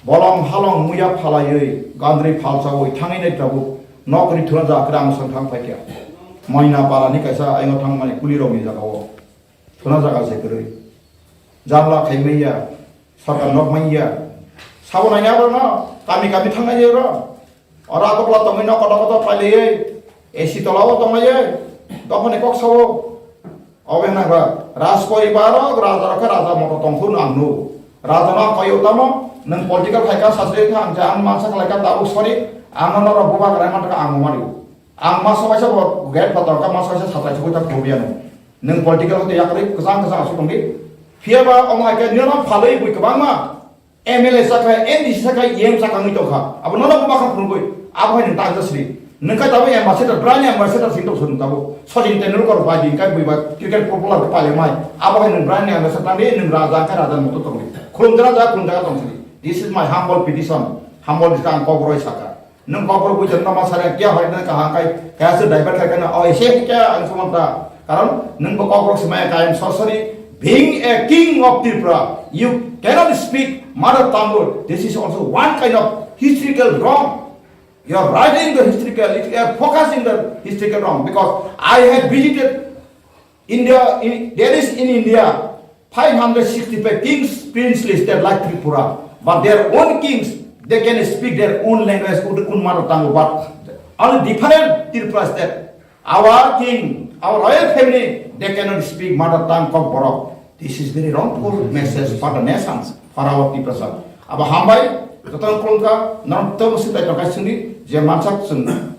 Bolong halong muya phalaiwi gandri phalsawi thangwi nai tabuk nokni thuna jaga kwrang swng thang phaikha. Moina parani kaisa aingo thangmani kulirokni jagao thuna jaga se kwrwi. Jamla khaimaiya, sarkar nok maiya. Sabo nai abo no kami kami thangnai ro. Oro Agartala tongwi nok kotor kotor pailaiwi, A C tolao tonglaiwi, dophani kok sao. Obo hwnba Raj poribar rok, raja rok khe raja moto tongphuru ang nugo. Raja no koi o tamo, nwng political khai kha sasri kha ang je ang mansa khlai kha tabuk sorry, ang no norok bubagra man kha ang mani. Ang masa waisa bo gate phatar kha masa waisa satai sugui ta khobia no. Nwng political hote yakarwi kwchang kwchang asuk tongdi. Phiya ba omo hai khe nino phalwi bui kwbangma M L A sakha, M D C sakha, E M sakha wngwi tongkha. Abo nono buma kha phunugwi. Abo hai nwng ta sri. Nwng kha tabo ambassador, brand ambassador sing tong sung tabo. Sachin Tendulkar bai din kai bui bai cricket popular khe pale mai. Abo hai nwng brand ambassador tangdi, nwng raja khe raja moto tongdi. Khulum jana ja, khulum jaga tong sri. This is my humble petition. Humble is ang kok roi sakha. Nwng kokborok buijakno ma sari kya hoi na kaham kai kaya se divert khai kana o ese kya ang sumanta. Karon nwng bo kokborok se maya kayam sorcery. Being a king of Tripura, you cannot speak mother tongue. This is also one kind of historical wrong. You are writing the historical, if you are focusing the historical wrong, because I have visited India, in, there is in India five hundred sixty-five kings, princely state like Tripura, but their own kings, they can speak their own language, own, own mother tongue, but only different Tripura state. Our king, our royal family, they cannot speak mother tongue Kokborok. This is very wrongful message for the nations, for our people. Abo hambai, joto khulumkha, norok to musi tai tokai sindi, je mansak sung.